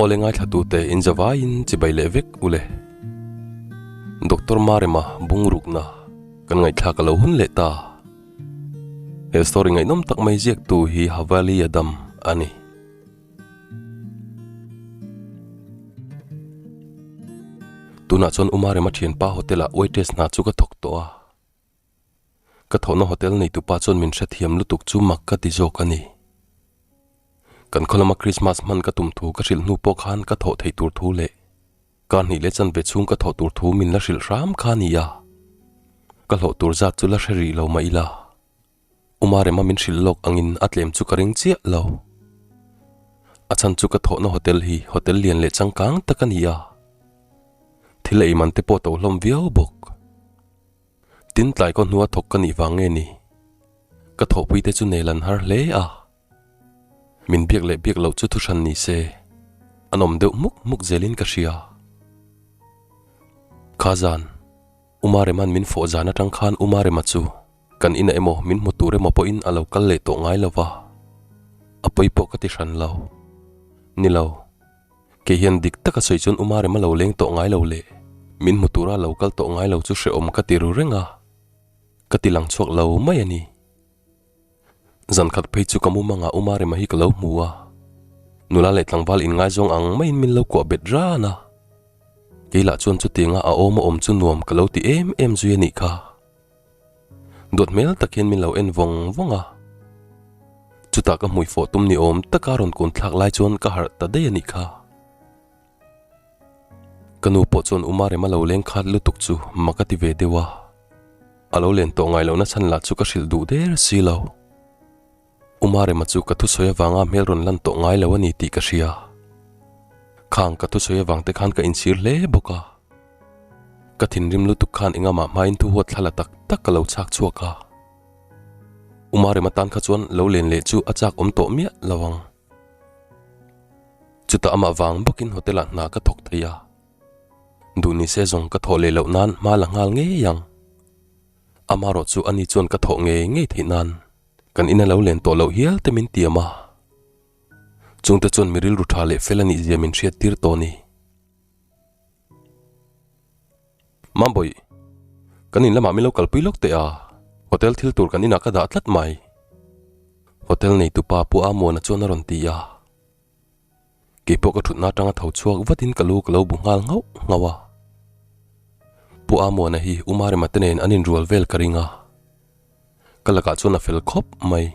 Awle ngaithlatute in zavaiin chibai leh vek ule. Doctor Marema bungrukna kan ngaihthlak a lo hun leh ta. He story ngaihnawm tak mai ziaktu hi Havali Adam a ni. Tunah chuan Umarema thianpa hotel ah waitress hna chu ka thawk tawh a. Ka thawhna hotel neitupa chuan min hrethiam lutuk chu mak ka ti zawk a ni. Kan khaw lama Christmas hman ka tum thu ka hrilh hnu pawh khan ka thawh theih tur thu leh kar hnih leh chanve chhung ka thawh tur thu min la hrilh hram kha a ni a. Ka hlawh tur zat chu la hre rih lo mah ila. Uma rema min hrilh lawk angin a tlem chu ka ring chiah lo. A chhan chu ka thawhna hotel hi hotel lian leh changkang tak a ni a. Thil ei man te pawh to hlawm viau bawk. Tin tlai kaw hnua thawk ka nih vang nge ni? Ka thawhpui te chu nel an har hle a. Min biak leh biak loh chu thu hran ni se, an awm deuh hmuk hmuk zelin ka hria. Kha zan, Uma Rema'n min fawh zan atang khan Uma Rema chu kan inah emaw min hmu tur emaw pawhin a lo kal leh tawh ngai lo va, a pawi pawh ka ti hran lo. Ni lo. Kei hian dik taka sawi chuan Uma Rema lo leng tawh ngai lo leh min hmu tura lo kal tawh ngai lo chu hrehawm ka ti ru reng a, ka ti lang chhuak lo mai a ni. Zan khat phei chu ka mumangah Uma Rema hi ka lo hmu a, nula leh tlangval inngaizawng ang maiin min lo kuah bet ran a. Kei lah chuan chutianga a awm a awm chu nuam ka lo ti em em zui a nih kha. Dawt hmel tak hian min lo en vawng vawng a. Chutah ka hmui fawh tum ni awm taka rawn kun thlak lai chuan ka harh ta daih a nih kha. Ka nu pawh chuan Uma rem a lo leng khat lutuk chu mak a ti ve deuh a. A lo len tawh ngai lohna chhan lah chu ka hrilh duh der si lo. Uma rema chu ka thusawi avanga hmel rawn lan tawh ngai lo a ni tih ka hria. Khang ka thusawi avang te khan ka inchhir hle bawk a. Ka thinrim lutuk khan engah hmain thu huat thla la tak tak ka lo chhak chhuak a. Uma rema tan kha chuan lo len leh chu a chak awm tawh miah lo ang. Chutah amah vang bawkin hotel ah hna ka thawk thei a. Duh ni se zawng ka thawh leh loh nan hma la nghal ngei ang. Amarawh chu ani chuan ka thawh ngei ngei theih nan kan ina lo len tawh loh hial te min tiam a. Chungte chuan mi rilru tha leh fel a nih zia min hriat tir tawh a ni. Mambawi, kan in lamah min lo kalpui lawk teh a, hotel thil tur kan inah ka dah tlat mai. Hotel neitupa Pu Amuana chuan a rawn ti a. Keipawh ka thutna atanga tho chhuak vatin ka lu ka lo bu nghal nghauh nghauh a. Pu Amuana hi U Marema te nen an inrual vel ka ring a. Ka lakah chuan a fel khawp mai.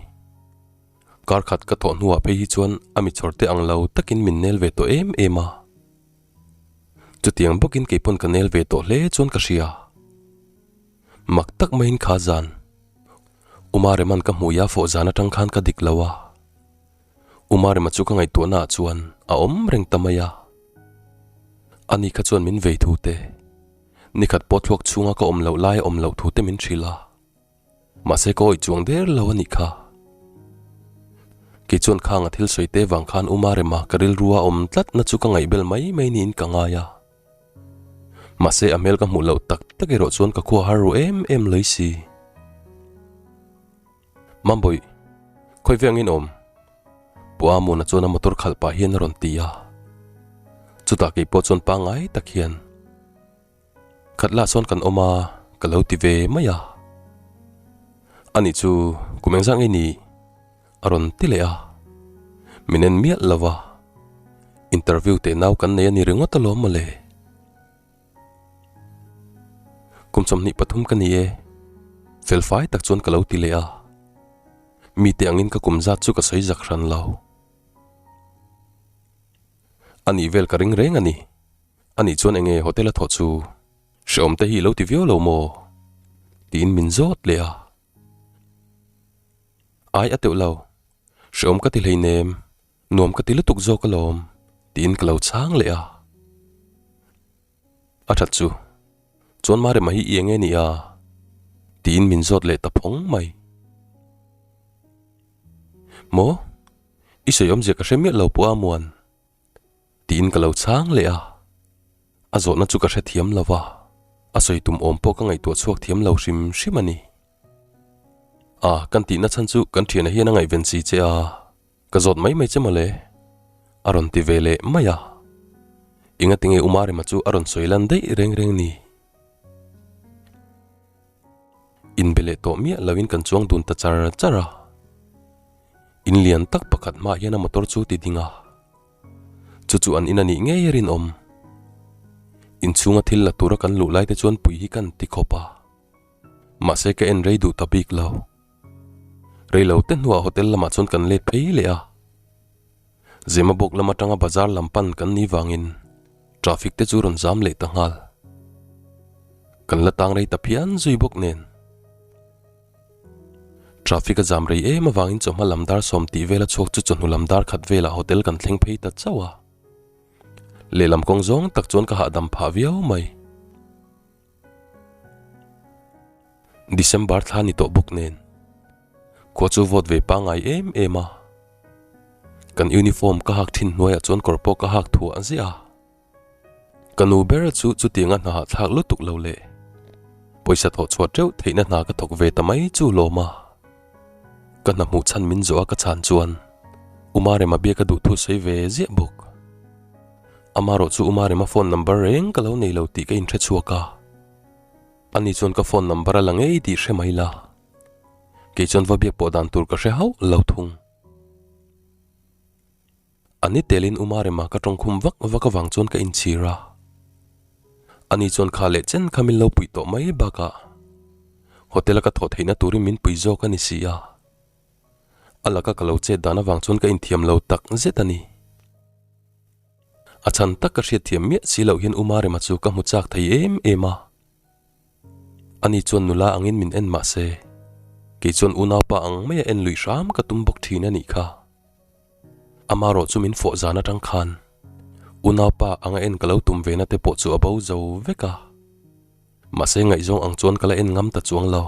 Kar khat ka thawh hnuah phei hi chuan a mi chhawr te ang lo takin min nel ve tawh em em a. Chutiang bawkin keipawn ka nel ve tawh hle chuan ka hria. Mak tak maiin kha zan. U Marema'n ka hmuia fawh zan atang khan ka dik lo a. U Marema chu ka ngaihtuahna ah chuan a awm reng ta mai a. Ani kha chuan min vei thu te, nikhat pawh thluak chhunga ka awm loh lai a awm loh thu te min hrilh a. Mahse ka awih chuang der lo a nih kha. Kei chuan khang a thil sawi te vang khan U Marema ka rilru a awm tlat na chu ka ngaihbel mai mai niin ka ngai a. Mahse a hmel ka hmuh loh tak tak erawh chuan ka khua har ru em em lawi si. Mambawi, khawi veng in awm? Pu Amuna chuan a motor khalh pah hian a rawn ti a. Chutah kei pawh chuan pangngai tak hian, Khat lah sawn kan awm a, ka lo ti ve mai a. Ani chu kum engzah nge ni? A rawn ti leh a. Min en miah lo va, interview teh nau kan nei a ni ringawt alawm mawle. Kum 23 ka ni e, fel fai tak chuan ka lo ti leh a. Mite angin ka kum zat chu ka sawi zak hran lo. A nih vel ka ring reng a ni. A nih chuan enge hotel a thawh chu hrehawm te hi i lo ti viau lo maw? Tiin min zawt leh a. Ai a teuh lo, hrehawm ka ti hleinem. Nuam ka ti lutuk zawk alawm, tiin ka lo chhang leh a. A that chu, chuan Marema hi i eng nge ni a? tiin min zawt leh ta phawng mai. Maw? I sawi awmzia ka hre miah lo Pu Amuan, tiin ka lo chhang leh a. A zawhna chu ka hrethiam lo va, a sawi tum awm pawh ka ngaihtuah chhuak thiam lo hrim hrim a ni. A, kan tihna chhan chu kan thiana hian a ngaihven si che a. Ka zawt mai mai che mawle, a rawn ti ve leh mai a. Engatinge U Marema chu a rawn sawi lan daih reng reng ni? Inbe leh tawh miah loin kan chuang dun ta char char a. In lian tak pakhat hmaah hian a motor chu ti ding a. Chu chu an in a nih ngei a rinawm. Inchhunga thil la tura kan luh lai te chuan pui hi kan ti khawp a. Mahse ka en rei duh ta bik lo. Rei lo te hnuah hotel lamah chuan kan let phei leh a. Zemabawk lam atanga bazar lam pan kan ni vangin traffic te chu rawn zam leh ta nghal. Kan la tang rei ta phian zui bawk nen. Traffic a zam rei em avangin chawhma lam dar 10 tih vela chhuak chu chawhnu lam dar khat velah hotel kan thleng phei ta chauh a. Lehlam kawng zawng tak chuan ka hahdam phah viau mai. December thla ni tawh bawk nen khua chu vote ve pangngai em em a, kan uniform ka hak thin hnuaiah chuan kawr pawh ka hak thuah ziah a, ka nu ber chu chutianga hna hahthlak lutuk lo leh pawisa thawh chhuah teuh theihna hna ka thawk ve ta mai chu lawm a, ka hna hmuh chhan min zawh a ka chhan chuan Umarema biak a duh thu sawi ve ziah bawk. Amarawh chu Umarema phone number reng ka lo nei lo tih ka inhre chhuak a, ani chuan ka phone number a la ngei tih hre mai la, kei chuan va biak pawh dan tur ka hre hauh lo thung. A ni telin Umarema ka tawngkhum vak vak avang chuan ka inchhir a, ani chuan kha leh chen kha min lo puih tawh mai bakah hotel a ka thawh theihna turin min pui zawk a ni si a, a laka ka lo chet dan avang chuan ka inthiam lo tak zet a ni. A chhan tak ka hriatthiam miah si loh hian U Marema chu ka hmu chak thei em em a. Ani chuan nula angin min en mah se, kei chuan unaupa ang maia en luih hram ka tum bawk thin a nih kha. Amarawh chu min fawh zan atang khan unaupa anga en ka lo tum ve na te pawh chu a bo zo vek a. Mahse ngaihzawng ang chuan ka la en ngam ta chuang lo.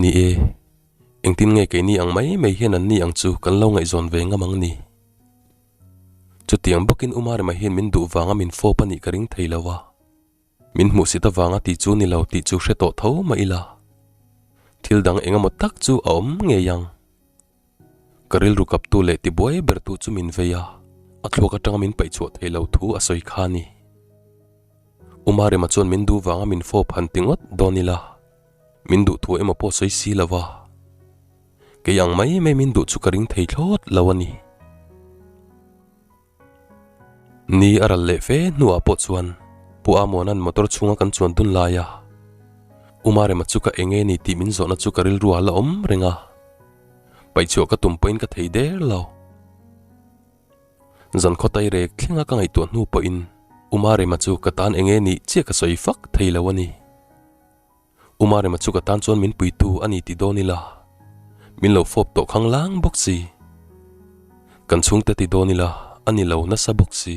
Ni e, engtin nge keini ang mai mai hian an ni ang chu kan lo ngaihzawn ve ngam ang ni? Chutiang bawkin U Marema hian min duh vanga min fawp a nih ka ring thei lo a, min hmuhsit avanga ti chu ni lo tih chu hre tawh tho mah ila, thil dang eng emaw tak chu a awm ngei ang. Ka rilru kaptu leh tibuai bertu chu min vei a, a thluak atanga min paihchhuah thei lo thu a sawi kha a ni. U Marema chuan min duh vanga min fawp han ti ngawt dawn ila, min duh thu emaw pawh sawi si lo a. Kei ang mai mai min duh chu ka ring thei thlawt lo a ni. Ni a ral leh fe hnuah pawh chuan Pu Amuana'n motor chhunga kan chuan dun lai a, U Marema chu ka eng nge ni tih min zawhna chu ka rilru ah la awm reng a, paihchhuah ka tum pawhin ka thei der lo. Zan khaw tai rek thlenga ka ngaihtuah hnu pawhin U Marema chu ka tan eng nge nih chiah ka sawi fak thei lo a ni. U Marema chu ka tan chuan min puitu a ni ti dawn ila, min lo fawp tawh khang lang bawk si. Kan chhungte ti dawn ila, a ni lo nasa bawk si.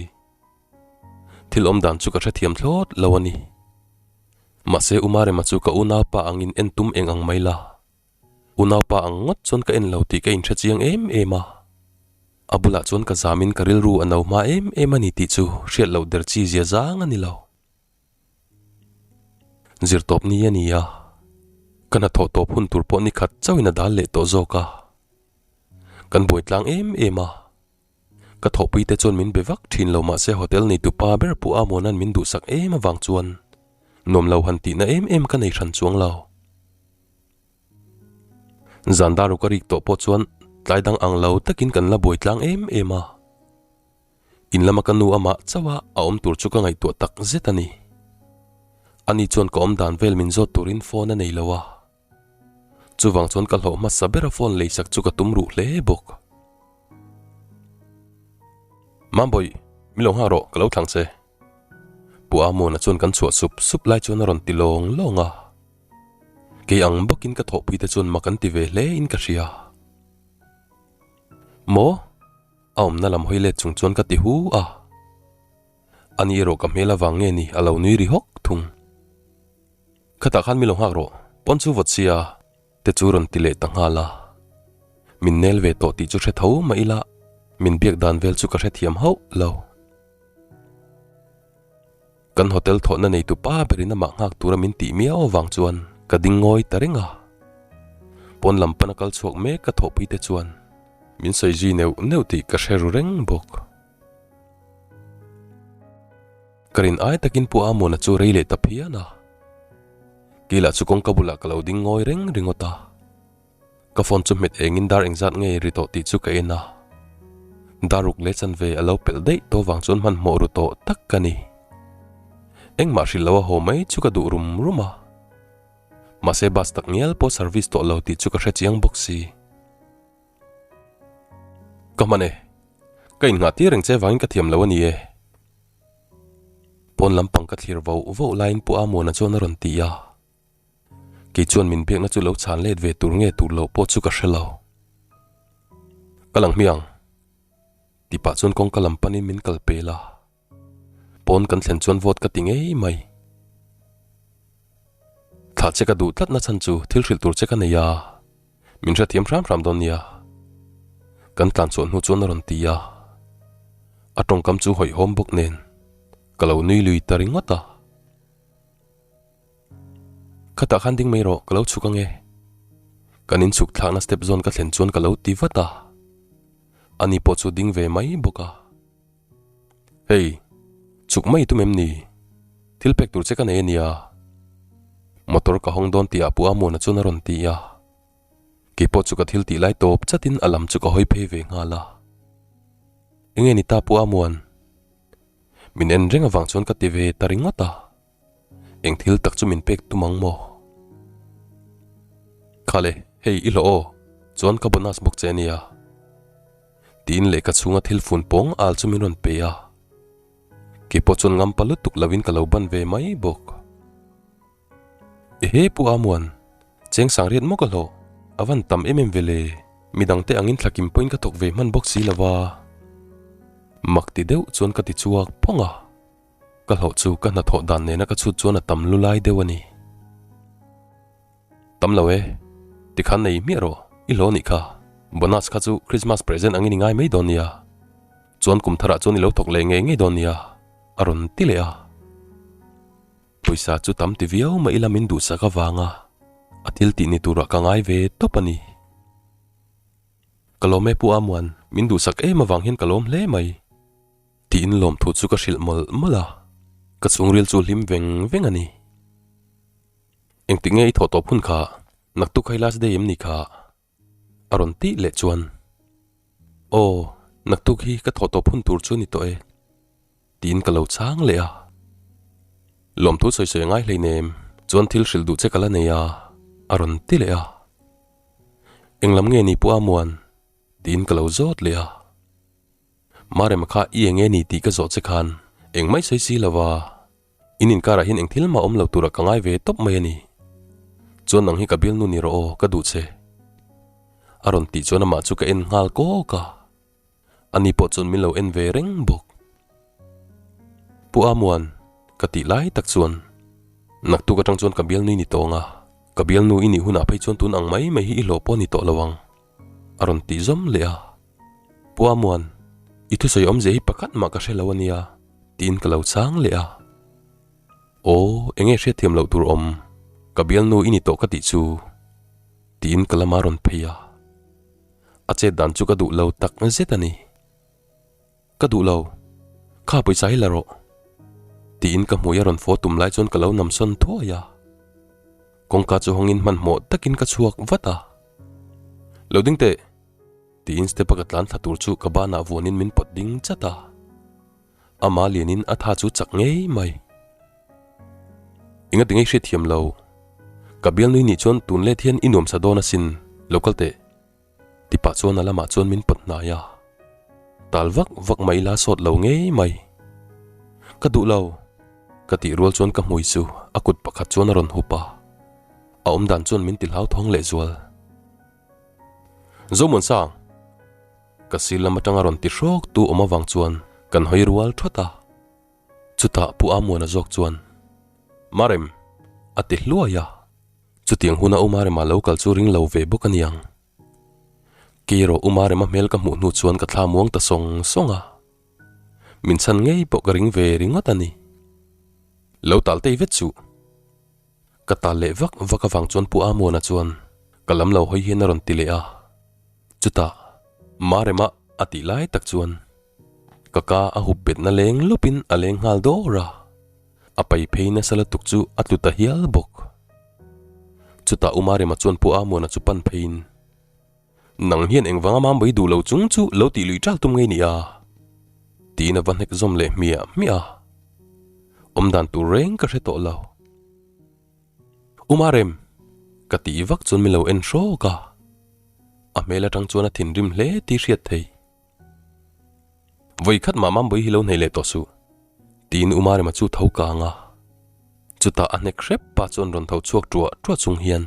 Thil awm dan chu ka hrethiam thlawt lo a ni. Mahse U Marema chu ka unaupa angin en tum eng ang mai la. Unaupa ang ngawt chuan ka en lo tih ka inhre chiang em em a. A bulah chuan ka zamin ka rilru a no hma em em a ni tih chu hriat loh der chi zia zang a ni lo. Zirtawp ni a ni a, ka hnathawh tawp hun tur pawh ni khat chauhin a dal leh tawh zawk a. Kan buai tlang em em a, ka thawhpui te chuan min be vak thin lo mahse hotel neitu pa ber Pu Amuana'n min duhsak em avang chuan nuam lo han tihna em em ka nei hran chuang lo. Zan daru ka rik tawh pawh chuan tlai dang ang lo takin kan la buai tlang em em a. In lama ka nu amah chauh a a awm tur chu ka ngaihtuah tak zet a ni. Ani chuan ka awm dan vel min zawt turin phone a nei lo a. Chuvang chuan ka hlawh hmasa bera phone leisak chu ka tum ruh hle bawk. Mambawi, min lo nghak rawh, ka lo thlang che. Pu Amona chuan kan chhuah sup sup lai chuan a rawn ti lawng lawng a. Kei ang bawkin ka thawhpui te chuan mak an ti ve hle in ka hria. Maw? A awmna lam hawi let chung chuan ka ti hu a. Ani erawh ka hmel avang nge ni a lo nui ri hawk thung. Khatah khan min lo nghak rawh, pawn chu vawt sia te chu rawn ti leh ta nghal a. Min nel ve tawh tih chu hre tho mah ila min biak dan vel chu ka hrethiam hauh lo. Kan hotel thawhna neitu pa berin amah nghak tura min tih miau avang chuan ka ding ngawi ta reng a. Pawn lam pana kal chhuak mek ka thawhpui te chuan min sawi zui neuh neuh tih ka hre ru reng bawk. Ka rin ai takin Pu Amuana chu rei leh ta phian a. Kei lah chu kawngka bulah ka lo ding ngawi reng ringawt a. Ka phone chu hmet engin dar engzat nge ri tawh tih chu ka en a. Dar ruk leh chanve a lo pelh daih tawh vang chuan hmanhmawh ru tawh tak ka ni. Engmah hrilh lo a haw mai chu ka duh rum rum a. Mahse bus tak ngial pawh service tawh lo tih chu ka hre chiang bawk si. Ka hman e. Ka innghah tir reng che vangin ka thiam lo a ni e. Pawn lampang ka thlir voh voh laiin Pu Amuana chuan a rawn ti a. Kei chuan min biakna chu lo chhan let ve tur nge tur loh pawh chu ka hre lo. Ka lang hmiang. Ti pah chuan kawngka lam panin min kal pel a. Pawn kan thlen chuan vote ka ti ngei mai. Thlah che ka duh tlat na chhan chu thil hrilh tur che ka nei a, min hrethiam hram hram dawn nia. Kan tlan chhuah hnu chuan a rawn ti a, a tawngkam chu hawihhawm bawk nen ka lo nui lui ta ringawt a. Khatah khan ding mai rawh, ka lo chhuk ange. Kan inchhuk thlakna step zawn ka thlen chuan ka lo ti vat a, ani pawh chu ding ve mai bawk a. Hei, chuk mai tum em ni? Thil pek tur che ka nei a nia. Motor ka hawng dawn tih ah Pu Amuana chuan a rawn ti a. Keipawh chu ka thil tih lai tawp chatin a lam chu ka hawi phei ve nghal a. Enge ni ta Pu Amuan? Min en reng avang chuan ka ti ve ta ringawt a. Eng thil tak chu min pek tum ang maw? Khale, hei i hlawh aw, chuan ka bonus bawk che a nia. Tiin lehkha chhunga thil fun pawng al chu min rawn pe a. Keipawh chuan ngampa lutuk lovin ka lo ban ve mai bawk. Ehe Pu Amuan, cheng sang riat maw ka hlawh? A van tam em em ve le, midangte angin thlakim pawhin ka thawk ve hman bawk si lova. Mak ti deuh chuan ka ti chhuak phawng a. Ka hlawh chu ka hnathawh dan nena ka chhut chuan a tam lu lai deuh a ni. Tam lo e, tikhan nei hmiah rawh, i hlawh nih kha. Bonus kha chu Christmas present angin i ngai mai dawn nia. Chuan kum tharah chuan i lo thawk leh ngei ngei dawn nia, a rawn ti leh a. Pawisa chu tam ti viau mah ila min duhsak avanga a thil tih ni turah ka ngai ve tawp a ni. Ka lawm e Pu Amuan, min duhsak em avang hian ka lawm hle mai. Tiin lawmthu chu ka hrilh mawlh mawlh a, ka chhungril chu hlim veng veng a ni. Engtik nge i thawh tawp hun kha, naktuk khai last day em ni kha? A rawn tih leh chuan, Aw, naktuk hi ka thawh tawp hun tur chu ni tawh e, tiin ka lo chhang leh a. Lawmthu sawi sawi a ngai hleinem, chuan thil hrilh duh che ka la nei a, a rawn ti leh a. Englam nge ni Pu Amuan? tiin ka lo zawt leh a. Marema kha i eng nge ni tih ka zawh che khan engmah i sawi si lo va, in inkarah hian eng thil mah awm lo turah ka ngai ve tawp mai a ni. Chuan nang hi ka bialnu ni rawh aw, ka duh che. A rawn tih chuan amah chu ka en nghal kawk a, ani pawh chuan min lo en ve reng bawk. Pu Amuan, ka tih lai tak chuan naktuk atang chuan ka bialnu i ni tawng a, ka bialnu i nih hunah phei chuan tun ang mai mai hi i hlawh pawh a ni tawh lo ang. A rawn tih zawm leh a. Pu Amuan, i thusawi awmzia hi pakhat mah ka hre lo a nia, tiin ka lo chhang leh a. Aw, eng nge hriatthiam loh tur awm, ka bialnu i ni tawh ka tih chu, tiin ka lama rawn phei a. A chet dan chu ka duh lo tak zet a ni. Ka duh lo, kha pawisa hi la rawh, tiin ka hmui a rawn fawh tum lai chuan ka lo namsawn thuai a. Kawngka chu hawngin hmanhmawh takin ka chhuak vat a. Lo ding teh! Tiin step a ka tlan thla tur chu ka banah vuanin min pawt ding chat a. Ama lianin a tha chu chak ngei mai. Enga tinge i hriatthiam lo? Ka bialnui nih chuan tun let hian i nuamsa dawn asin, lo kal teh. Ti pah chuan a lamah chuan min pawt hnai a. Tal vak vak mai ila sawt lo ngei mai. Ka duh lo! Ka tih rual chuan ka hmui chu a kut pakhat chuan a rawn hup a. A awmdan chuan min ti hlauthawng lehzual. Zomuansang! Ka sir lam atanga rawn ti hrawk tu awm avang chuan kan hawi rual thawt a. Chutah Pu Amuana zawk chuan, Marem! a ti hluai a. Chutiang huna U Marema lo kal chu ring lo ve bawk a niang. Kei erawh U Marema hmel ka hmuh hnu chuan ka thla muang ta sawng sawng a. Min chhan ngei pawh ka ring ve ringawt a ni. Lo tal tei vet suh. Ka tal leh vak vak avang chuan Pu Amuana chuan ka lam lo hawi hian a rawn ti leh a. Chutah Marema a tih lai tak chuan ka ka a hup betna leng lawpin a leng nghal dawr a. A pai phei nasa lutuk chu a tlu ta hial bawk. Chutah U Marema chuan Pu Amuana chu pan pheiin, Nang hian engvanga mambawi duh lo chung chu lo tih lui ṭal tum ngei nia? Tiin a va hnek zawm leh hmiah hmiah a. Awm dan tur reng ka hre tawh lo. U Marem! Ka tih vak chuan min lo en hrawk a. A hmel atang chuan a thinrim hle tih hriat thei. Vawi khat mah mambawi hi lo hnei leh tawh suh. Tiin U Marema chu tho kang a. Chutah a hnek hrep pa chuan rawn tho chhuak ṭuah ṭuah chung hian,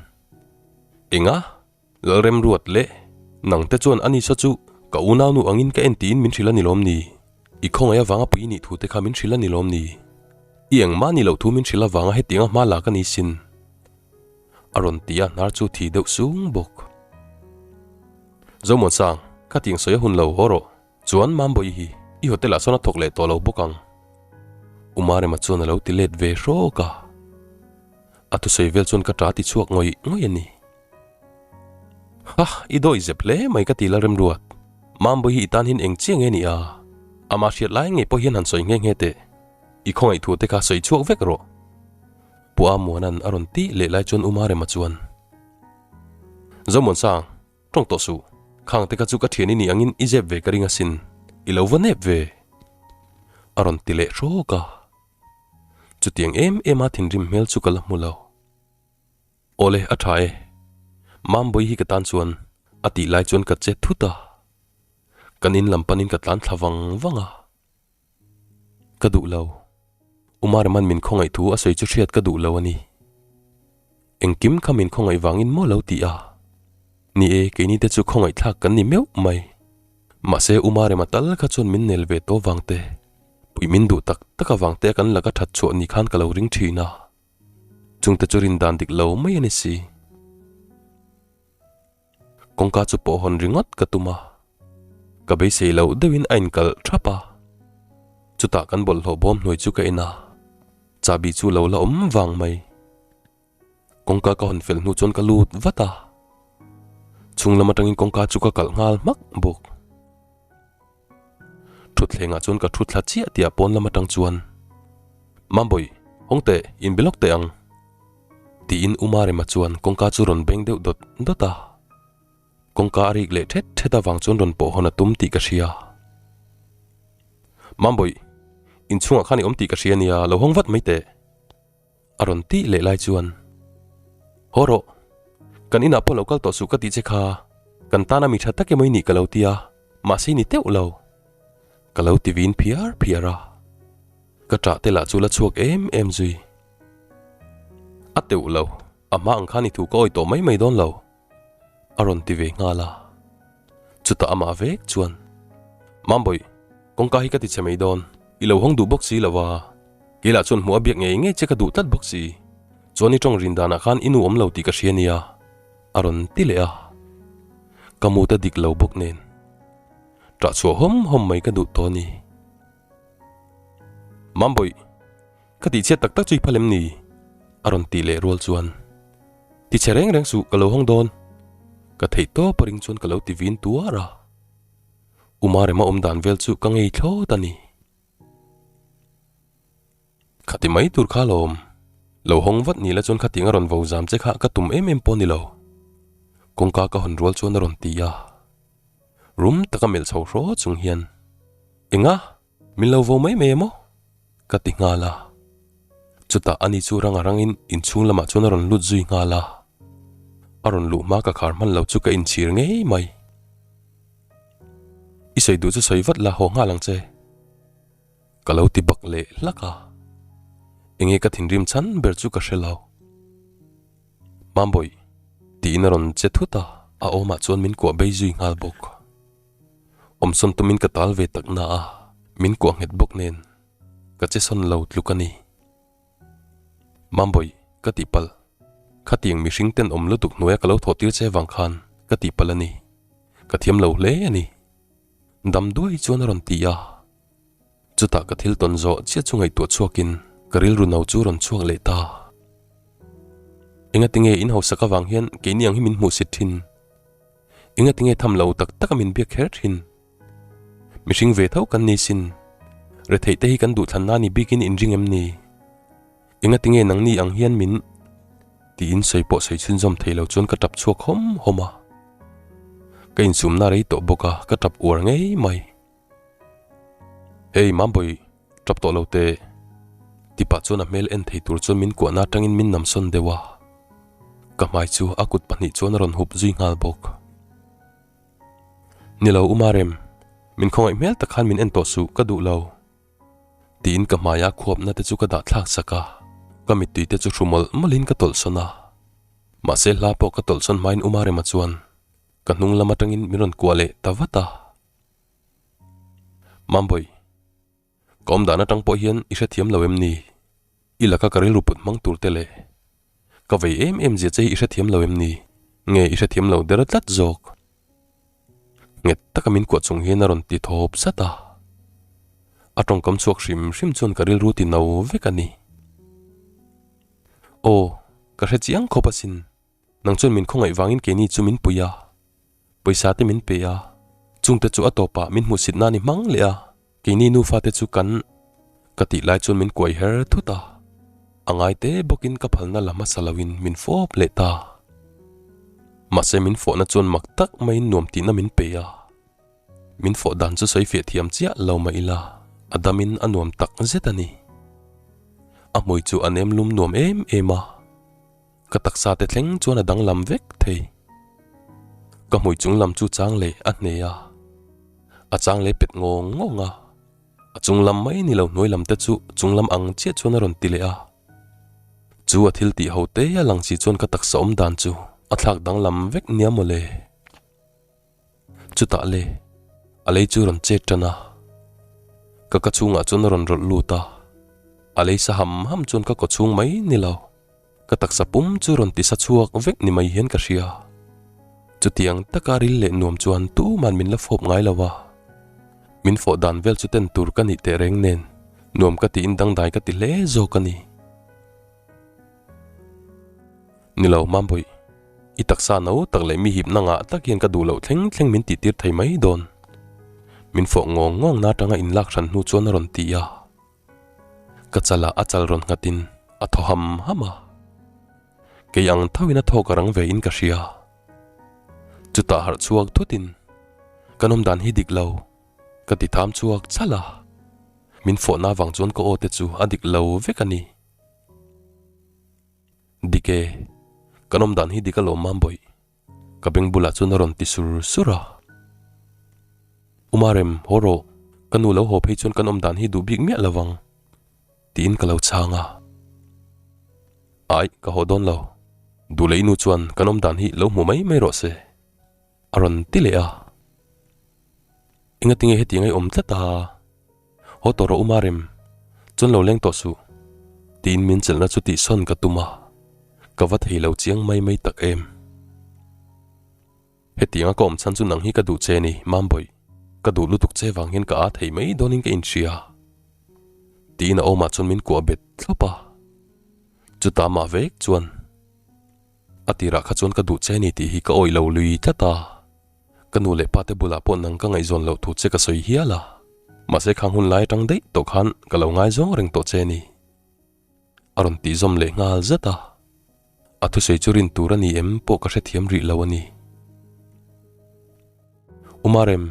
Enga? Lalremruat leh nang te chuan ani saw chu ka unaunu angin ka en tiin min hrilh a ni lawm ni? I khawngaih avanga pui nih thu te kha min hrilh a ni lawm ni? I engmah ni loh thu min hrilh avanga hetianga hma la ka ni sin. A rawn ti a hnar chu thi deuh sung bawk. Zomuansang, ka tiang sawi a hun lo haw rawh. Chuan Mambawi hi i hotel ah sawn a thawk leh tawh lo bawk ang. U Marema chuan a lo ti let ve hrawk a. A thusawi vel chuan ka ṭa ti chhuak ngawih ngawih a ni. Ha, i dawi zep hle mai ka ti la remruat. Mambawi hi i tan hian eng chiah nge ni a? Amah hriat lai ngei pawh hian han sawi nghe nghe teh. I khawngaih thu te kha sawi chhuak vek rawh. Pu Amuana'n a rawn tih leh lai chuan U Marema chuan, Zomuansang, Tawng tawh suh, khang te kha chu ka thian i nih angin i zep ve ka ring asin, i lo va nep ve. A rawn ti leh hrawk a. Chutiang em em a thinrim hmel chu ka la hmu lo. Awle, a tha e. Mambawi hi ka tan chuan a tih lai chuan ka che thut a. Kan in lam panin ka tlan thla vang vang a. Ka duh lo. Umareman min khawngaih thu a sawi chu hriat ka duh lo a ni. Engkim kha min khawngaih vangin maw lo ti a? Ni e, keini te chu khawngaih thlak kan ni meuh mai. Mahse Umarema tal kha chuan min nel ve tawh vang te, puih min duh tak tak avang te a kan laka that chhuah ni khan ka lo ring thin a. Chungte chu rin dan dik lo mai a ni si. Kawngka chu pawh hawn ringawt ka tum a, ka beisei loh deuhin a inkalh thap a. Chutah kan bawlhhlawh bawm hnuai chu ka en a, chahbi chu lo la awm vang mai. Kawngka ka hawn fel hnu chuan ka lut vat a, chhung lam atangin kawngka chu ka kalh nghal hmak bawk. Thutthlengah chuan ka thu thla chiah tih ah pawn lam atang chuan, Mambawi, hawng teh, in be lawk teh ang. Tiin U Marema chuan kawngka chu rawn beng deuh dawt dawt a. Kawngka a rik leh thet thet avang chuan rawn pawh hawn a tum tih ka hria. Mambawi, inchhungah khan i awm tih ka hria nia, lo hawng vat mai teh. A rawn tih leh lai chuan, Haw rawh, kan inah pawh lo kal tawh suh ka tih che kha, kan tana mi tha tak emaw i nih ka lo ti a, mahse i ni teuh lo. Ka lo ti vin phiar phiar a, ka ṭah te lah chu la chhuak em em zui. A teuh lo, a hma ang khan i thu ka awi tawh mai mai dawn lo. A rawn ti ve nghal a. Chutah amah vek chuan, Mambawi, kawngka hi ka ti chhe mai dawn, i lo hawng duh bawk si lo a. Kei lah chuan hmuh a biak ngei ngei che ka duh tlat bawk si. Chuan i tawng rin danah khan i nu awm lo tih ka hria nia, a rawn ti leh a. Ka mut a dik lo bawk nen. Ṭah chhuah hawm hawm mai ka duh tawh a ni. Mambawi, Ka tih chhiat tak tak chu i phal em ni? A rawn tih leh rual chuan, Ti chhe reng reng suh, ka lo hawng dawn. Ka theih tawp a ring chuan ka lo ti vin tuar a. U Marema awm dan vel chu ka ngei thlawt a ni. Khati mai tur kha lawm. Lo hawng vat ni la chuan khatiang a rawn vo zam che kha ka tum em em pawh ni lo. Kawngka ka hawn rual chuan a rawn ti a. Rum taka melh chho hraw chung hian, Enga? Min lo vo mai mai emaw? Ka ti nghal a. Chutah ani chu rang a rangin inchhung lamah chuan a rawn lut zui nghal a. A rawn luh hma ka khar hman lo chu ka inchhir ngei mai. I sawi duh chu sawi vat la haw nghal ang che. Ka lo ti bak leh hlak a. Enge ka thinrim chhan ber chu ka hre lo. Mambawi, tiin a rawn che thut a, a awmah chuan min kuah bei zui nghal bawk. Awmsawn tumin ka tal ve tak na a, min kuah nghet bawk nen ka che sawn lo tluk a ni. Mambawi, ka tihpalh. Khatiang mihring ten awm lutuk hnuaia ka lo thawh tir che vang khan ka tihpalh a ni. Ka thiam lo hle a ni. Dam duai chuan a rawn ti a. Chutah ka thil tawn zawh chiah chu ngaihtuah chhuakin ka rilru no chu rawn chhuak leh ta. Engatinge in hausak avang hian keini ang hi min hmuhsit thin? Engatinge tham lo tak taka min biak kher thin? Mihring ve tho kan ni sin. Retheih te hi kan duhthlan na ni bikin inring em ni? Engatinge nangni ang hian min tiin sawi pawh sawi chhunzawm thei lo chuan ka tap chhuak hawm hawm a. Ka insumna rei tawh bawk a, ka tap uar ngei mai. Hey Mambawi, tap tawh lo teh. Ti pah chuan a hmel en thei tur chuan min kuahna atangin min namsawn deuh a. Ka hmai chu a kut pahnih chuan a rawn hup zui nghal bawk. Ni lo Umarem, min khawngaih hmel tak khan min en tawh suh, ka duh lo. Tiin ka hmaia khuapna te chu ka dah thlak sak a, ka mittui te chu hru mawlh mawlhin ka tawlhsawn a. Mahse hla pawh ka tawlhsawn hmain Umarema chuan ka hnung lam atangin min rawn kuah leh ta vat a. Mambawi, ka awm dan atang pawh hian i hrethiam lo em ni? I laka ka rilru put hmang tur te leh ka vei em em zia che hi i hrethiam lo em ni? Nge i hrethiam lo der tlat zawk? Nghet taka min kuah chung hian a rawn ti thawp zat a. A tawngkam chhuak hrim hrim chuan ka rilru ti no vek a ni. Aw, ka hre chiang khawp asin. Nang chuan min khawngaih vangin keini chu min pui a, pawisa te min pe a, chungte chu a tawpah min hmuhsit nan i hmang leh a, keini nufa te chu kan ka tih lai chuan min kuai her thut a, a ngai te bawkin ka phalna la hmasa loin min fawp leh ta. Mahse min fawhna chuan mak tak maiin nuam tihna min pe a. Min fawh dan chu sawi fiah thiam chiah lo mah ila, a damin a nuam tak zet a ni. A hmui chu a nem lum nuam em em a. Ka taksa te thleng chuan a danglam vek thei. Ka hmui chung lam chu chang leh a hne a, a chang leh pet ngawng ngawng a. A chung lam mai ni lo hnuai lam te chu chung lam ang chiah chuan a rawn ti leh a. Chu a thil tih ho te a lang si chuan ka taksa awm dan chu a thlak danglam vek nia mawle. Chutah le, a lei chu rawn chet tan a. Ka ka chhungah chuan a rawn rawlh lut a. A lei sa ham ham chuan ka kaw chhung mai ni lo. Ka taksa pum chu rawn ti sa chhuak vek ni mai hian ka hria. Chutiang taka ril leh nuam chuan tuman min la fawp ngai lo a. Min fawh dan vel chu ten tur ka nih teh reng nen nuam ka tiin dangdai ka ti hle zawk a ni. Ni lo Mambawi, i taksa no tak leh mi hipna ngah tak hian ka duh loh thleng thleng min tihtir thei mai dawn. Min fawh ngawng ngawng na atanga inlak hran hnu chuan a rawn ti a. Ka chalah a chal rawn nghatin a thaw ham ham a. Kei ang thoin a thawk a rang ve in ka hria. Chutah harh chhuak thutin ka nawm dan hi dik lo ka ti tham chhuak chal a. Min fawhna avang chuan ka aw te chu a dik lo vek a ni. Dik e, ka nawm dan hi dik alawm Mambawih. Ka beng bulah chuan a rawn ti sur sur a. Umarem, haw rawh, ka nu lo haw phei chuan kan awm dan hi duh bik miah lo vang, tiin ka lo chhang a. Aih, ka haw dawn lo. Duh leh i nu chuan kan awm dan hi lo hmu mai mai rawh se, a rawn ti leh a. Engatinge hetiang ei awm tlat a? Haw tawh rawh Umarem, chuan lo leng tawh suh, tiin min chelhna chu tihsawn ka tum a, ka va thei lo chiang mai mai tak em. Hetianga ka awm chhan chu nang hi ka duh che ni, Mambawih, ka duh lutuk che vang hian ka aa thei mai dawnin ka inhria, tiin a awmah chuan min kuah bet thlawp a, chutah mah vek chuan a tirah kha chuan ka duh che ni tih hi ka awih lo lui tlat a. Ka nu leh pa te bulah pawh nang ka ngaihzawn loh thu che ka sawi hial a, mahse khang hun lai atang daih tawh khan ka lo ngaizawng reng tawh che ni. A rawn tih zawm leh nghal zat a, a thusawi chu rin tur a ni em pawh ka hrethiam rih lo a ni. Umarem,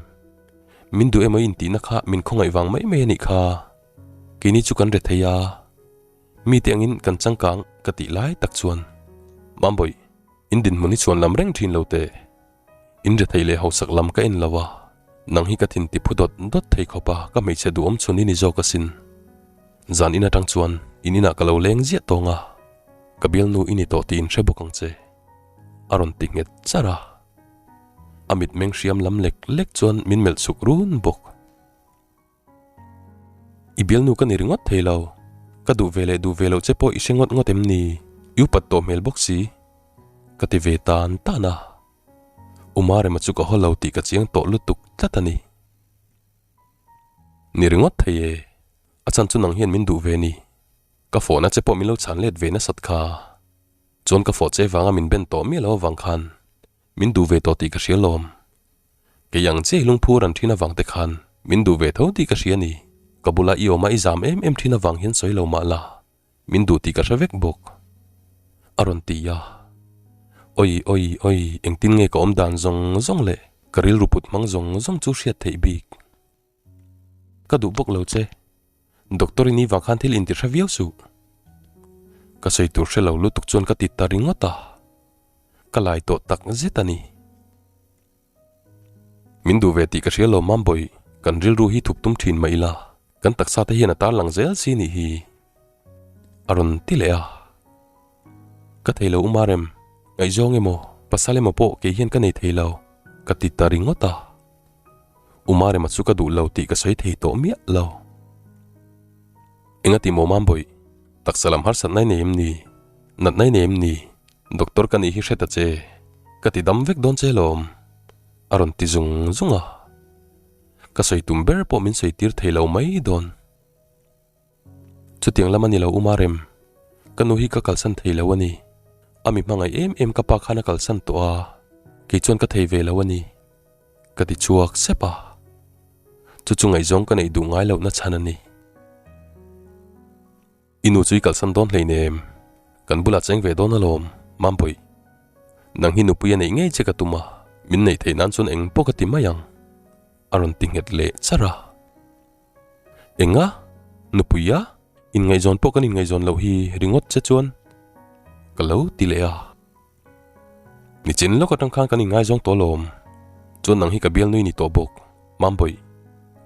min duh emaw i intihna kha min khawngaih vang mai mai a nih kha, keini chu kan rethei a, mite angin kan changkang ka tih lai tak chuan Mambawih, in dinhmun hi chhuan lam reng thin lo teh. In rethei leh hausak lam ka en lo a, nang hi ka thin ti phu dawt dawt thei khawp a, ka hmeichhe duhawm chhun i ni zawk asin. Zan in atang chuan in inah ka lo leng ziah tawng a, ka bialnu i ni tawh tih in hre bawk ang che, a rawn ti nghet char a. A mitmeng hriam lam lek lek chuan min melh chhuk run bawk. I bialnu ka ni ringawt thei lo. Ka duh ve leh duh ve loh che pawh i hre ngawt ngawt em ni? I upat tawh hmel bawk si. Ka ti ve tan tan a. Umarema chu ka haw lo tih ka chiang tawh lutuk tlat a ni. Ni ringawt thei e. A chhan chu nang hian min duh ve ni. Ka fawhna che pawh min lo chhan let ve nasat kha. Chuan ka fawh che vanga min ben tawh miah lo avang khan min duh ve tawh tih ka hria lawm. Kei ang chiah i lungphur an thin avang te khan min duh ve tho tih ka hria ni. Ka bula i awm a i zam em em thin avang hian sawi lo mah la. Min duh tih ka hre vek bawk. A rawn ti a. Oi oi oi, engtin nge ka awm dan zawng zawng leh ka rilru put hmang zawng zawng chu hriat theih bik. Ka duh bawk lo che. Doctor i ni vang khan thil inti hre viau suh. Ka sawi tur hre lo lutuk chuan ka ti ta ringawt a. Ka lai tawh tak zet a ni. Min duh ve tih ka hria lo Mambawi, kan rilru hi thup tum thin mah ila, kan taksa te hian a tarlang zel si nih hi. A rawn ti leh a. Ka thei lo Umarem, ngaihzawng emaw, pasal emaw pawh kei hian ka nei thei lo, ka ti ta ringawt a. Umarema chu ka duh lo tih ka sawi thei tawh miah lo. Engati maw Mambawi, taksa lam harsatna i nei em ni? Natna i nei em ni? Doctor ka nih hi hre ta che, ka ti dam vek dawn che lawm, a rawn ti zung zung a. Ka sawi tum ber pawh min sawi tir thei lo mai dawn. Chutiang lam a ni lo Umarem, ka nu hi ka kalsan thei lo a ni. A mi hmangaih em em ka pa khan a kalsan tawh a, kei chuan ka thei ve lo a ni. Ka ti chhuak sep a, chu chu ngaihzawng ka neih duh ngai lohna chhan a ni. I nu chu i kalsan dawn hleinem, kan bulah cheng ve dawn alawm, Mambawi. Nang hi nupui a neih ngei che ka tum a, min neih theih nan chuan eng pawh ka ti mai ang, a rawn ti nghet leh char a. Enga? Nupui a? Inngaihzawn pawh kan inngaihzawn loh hi ringawt che chuan ka lo ti leh a. Nichin lawk atang khan kan inngaizawng tawh alawm. Chuan nang hi ka bialnui ni tawh bawk, Mambawi.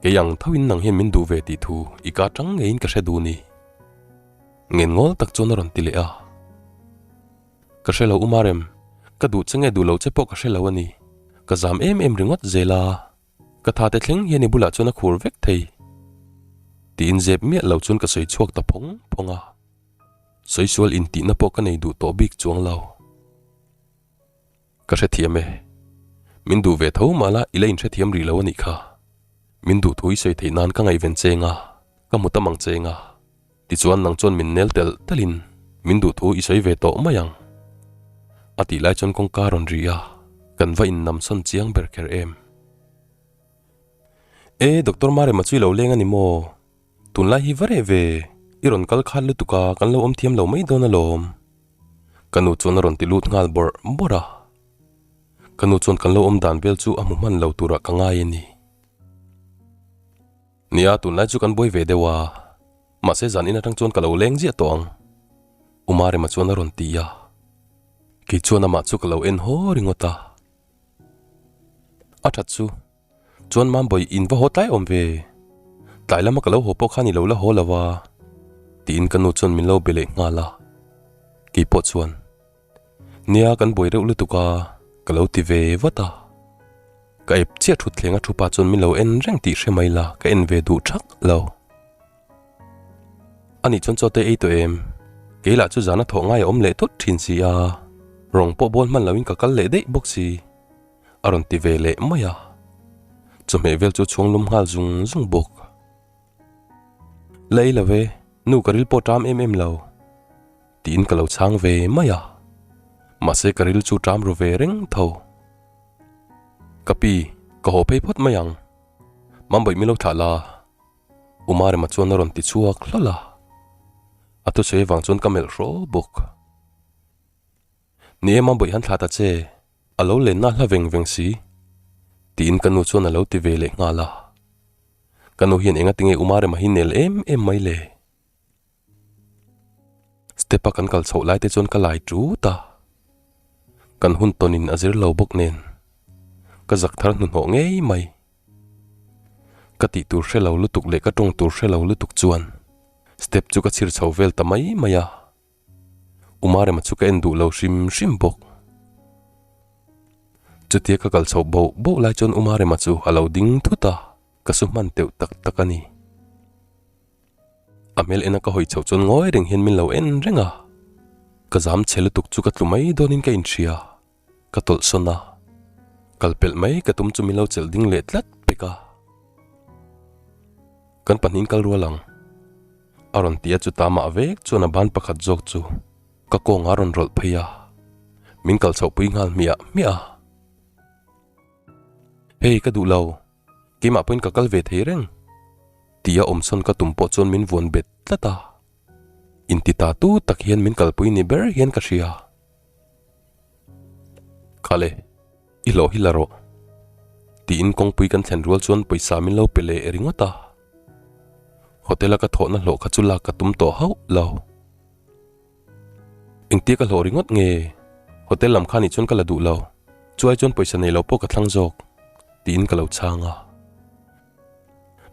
Kei ang thoin nang hian min duh ve tih thu i ka atang ngeiin ka hre duh ni. Ngen ngawl tak chuan a rawn ti leh a. Ka hre lo Umarem, ka duh che nge duh lo che pawh ka hre lo a ni. Ka zam em em ringawt zel a. Ka tha te thleng hian i bulah chuan a khur vek thei. Tiin zep miah lo chuan ka sawi chhuak ta phawng phawng a. Sawi sual intihna pawh ka nei duh tawh bik chuang lo. Ka hrethiam e. Min duh ve tho mah la i la inhrethiam rih lo a nih kha. Min duh thu i sawi theih nan ka ngaihven cheng a, ka hmu tam ang cheng a. Tichuan nang chuan min nel telh telhin min duh thu i sawi ve tawh mai ang. A tih lai chuan kawngka rawn ri a, kan va innamsawn chiang ber kher em. E, Doctor Marema chu i lo leng a ni maw? Tunlai hi va reh ve, i rawn kal khat lutuk a, kan lo awm thiam lo mai dawn alawm. Ka nu chuan a rawn ti lut nghal bawrh bawrh a. Ka nu chuan kan lo awm dan vel chu a hmu hman lo turah ka ngai a ni. Nia, tunlai chu kan buai ve deuh a, mahse zan in atang chuan ka lo leng ziah tawh ang. U Marema chuan a rawn ti a. Kei chuan amah chu ka lo en haw ringawt a. A that chu. Chuan Mambawi in va haw tlai awm ve. Tlai lama ka lo haw pawh khan i lo la haw lo a. Tiin ka nu chuan min lo be leh nghal a. Kei pawh chuan, Nia kan buai reuh lutuk a, ka lo ti ve vat a. Ka ep chiah thut thleng a thu pa chuan min lo en reng tih hre mai la, ka en ve duh thak lo. A nih chuan chaw te ei tawh em? Kei lah chu zana thawh ngai a awm leh thut thin si a, rawng pawh bawl hman loin ka kal leh daih bawk si. A rawn ti ve leh mai a, chawhmeh vel chu chhuang lum nghal zung zung bawk. La ei lo ve, nu ka ril pawh ṭam em em lo, tiin ka lo chhang ve mai a, mahse ka ril chu ṭam ru ve reng tho. Ka pi, ka haw phei phawt mai ang, Mambawi min lo thlah la, U Marema chuan a rawn ti chhuak hlawl a, a thusawi avang chuan ka melh hraw bawk. Ni e Mambawi han thlah ta che, a lo lenna hla veng veng si, tiin ka nu chuan a lo ti ve leh nghal a. Ka nu hian enga tinge U Marema hi nel em em mai le? Step a kan kal chhoh lai te chuan ka lai tut a, kan hun tawnin a zir lo bawk nen ka zak thar hnuhnawh ngei mai. Ka tih tur hre lo lutuk leh ka tawng tur hre lo lutuk chuan step chu ka chhir chho vel ta mai mai a. U Marema chu ka en duh lo hrim hrim bawk. Chutia ka kal chhoh boh boh lai chuan U Marema chu a lo ding thut a, ka su hman teuh tak tak a ni. A hmel ena ka hawi chhoh chuan ngawi reng hian min lo en reng a, ka zam chhe lutuk chu ka tlu mai dawnin ka inhria, ka tawlh sawn a, kal pelh mai ka tum chu min lo chelh ding leh tlat pek a. Kan pahnihin kal rual ang. A rawn ti a chu ta mah vek chuan a ban pakhat zawk chu ka kawng a rawn rawlh phei a, min kal chhoh pui nghal hmiah hmiah a. Hei ka duh lo, keimah pawhin ka kal ve thei reng tih a awmsawn ka tum pawh chuan min vuan bet tlat a. Inti ta tu tak hian min kalpui ni ber hian ka hria. Khale, i hlawh hi la rawh. Tiin kawngpui kan thlen rual chuan pawisa min lo pe leh ringawt a. Hotel a ka thawhna hlawh kha chu lak ka tum tawh hauh lo. Engtia ka hlawh ringawt nge? Hotel lam kha nih chuan ka la duh lo. Chuai chuan pawisa nei lo pawh ka thlang zawk, tiin ka lo chhang a.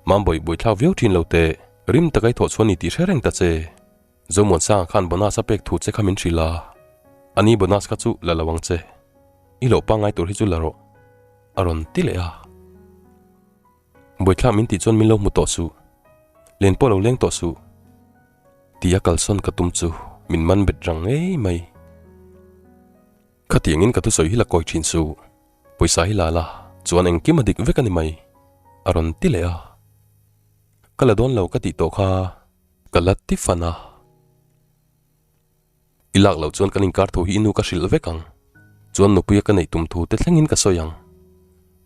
Mam bawih bawih thlak viau thin lo teh, rim taka i thawh chhuah ni tih hre reng ta che. Zomuansanga khan bonus a pek thu che kha min hrilh a, ani bonus kha chu la lo ang che. I hlawh pangngai tur hi chu la rawh, a rawn ti leh a. Buaithlak min tih chuan min lo hmu tawh suh, len pawh lo leng tawh suh, tia kalsawn ka tum chu min man bet rang ngei mai. Khatiangin ka thusawi hi la kawi thin suh, pawisa hi la la chuan engkim a dik vek a ni mai, a rawn ti leh a. Ka la dawn lo ka tih tawh kha ka la ti fan a. I lak loh chuan kan inkar thu hi i nu ka hrilh vek ang, chuan nupuia ka neih tum thu te thlengin ka sawi ang,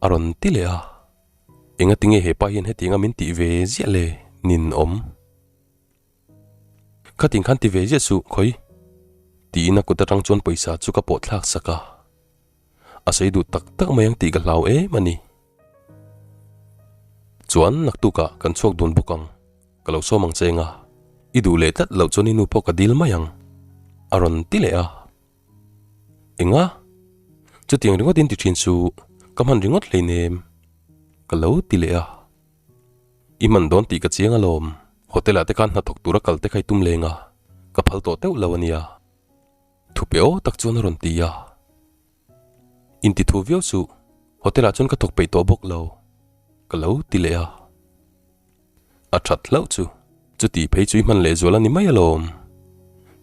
a rawn ti leh a. Engati nge hepa hian hetianga min tih ve ziah le nin awm? Khatin khan ti ve ziah suh khawi? Tiin a kut atang chuan pawisa chu ka pawh thlak sak a. A sawi duh tak tak mai ang tih ka hlau em a ni. Chuan naktukah kan chhuak dun bawk ang, ka lo sawm ang che eng a, i duh leh tlat loh chuan i nu pawh ka dil mai ang, a rawn ti leh a. Enga? Chutiang ringawt in ti thin suh, ka hman ringawt hleinem, ka lo ti leh a. I hman dawn tih ka chiang alawm, hotel ah te khan hnathawk tura kal te kha i tum leng a, ka phal tawh teuh lo a nia. Thupe aw tak chuan a rawn ti a. Inti thu viau suh, hotel ah chuan ka thawk peih tawh bawk lo, ka lo ti leh a. A that hlauh chu, chuti phei chu i hman lehzual a ni mai alawm.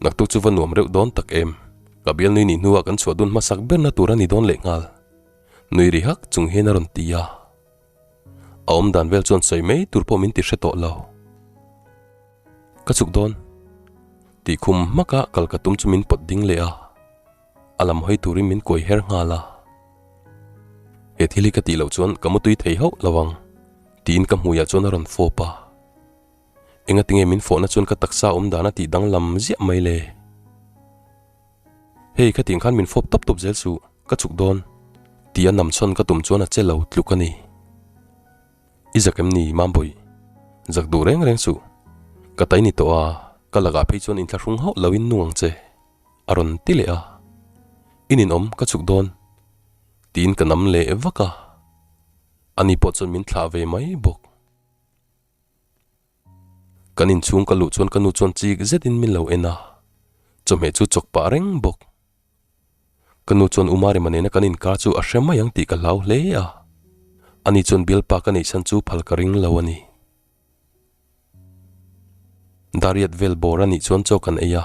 Naktuk chu va nuam reuh dawn tak em, ka bialnui nih hnuah kan chhuah dun hmasak berna tur a ni dawn lehnghal, nui ri hak chung hian a rawn ti a. A awm dan vel chuan sawi mai tur pawh min ti hre tawh lo. Ka chuk dawn. Tih khum hmaka kal ka tum chu min pawt ding leh a, a lam hawi turin min kuai her nghal a. He thil hi ka tih loh chuan ka mutui thei hauh lo ang, tiin ka hmuiah chuan a rawn fawp a. Engatinge min fawhna chuan ka taksa awm dan a tih danglam ziah mai le? Hei khatiang khan min fawp tawp tawp zel suh, ka chuk dawn, tia namchhawn ka tum chuan a che lo tluk a ni. I zak em ni Mambawi? Zak duh reng reng suh. Ka tai ni tawh a, ka lakah phei chuan inthlahrung hauh loin nung ang che, a rawn ti leh a. I ninawm, ka chuk dawn, tiin ka nam leh vak a. Ani pawh chuan min thlah ve mai bawk. Kan inchhung ka luh chuan ka nu chuan chik zetin min lo en a, chawhmeh chu chawk pah reng bawk. Ka nu chuan Umarima nena kan inkar chu a hre mai ang tih ka hlau hle a, ani chuan bialpa ka neih chhan chu phal ka ring lo a ni. Dariat vel bawr a nih chuan chaw kan ei a,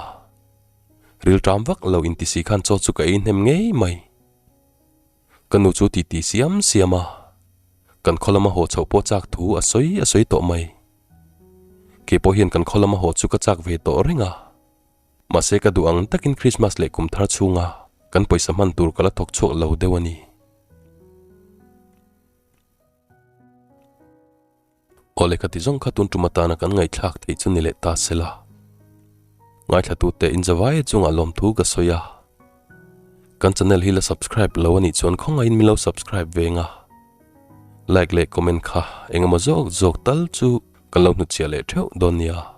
rilṭam vak lo intisi khan chaw chu ka ei hnem ngei mai. Ka nu chu titi siam siam a, kan khaw lama haw chhoh pawh chak thu a sawi a sawi tawh mai. Kei pawh hian kan khaw lama haw chu ka chak ve tawh reng a. Mahse ka duh ang takin Christmas leh kum thar chhunga kan pawisa hman tur ka la thawk chhuak lo deuh a ni. Aw lehkha ti zawng kha tun tum atana kan ngaihthlak theih chu ni leh ta se la. Ngaithlatute inzavaia chungah lawmthu ka sawi a. Kan channel hi la subscribe lo a nih chuan khawngaihin min lo subscribe veng a. Like leh comment kha engemaw zawk zawk tal chu kan lo hnutchhiah leh theuh dawn nia.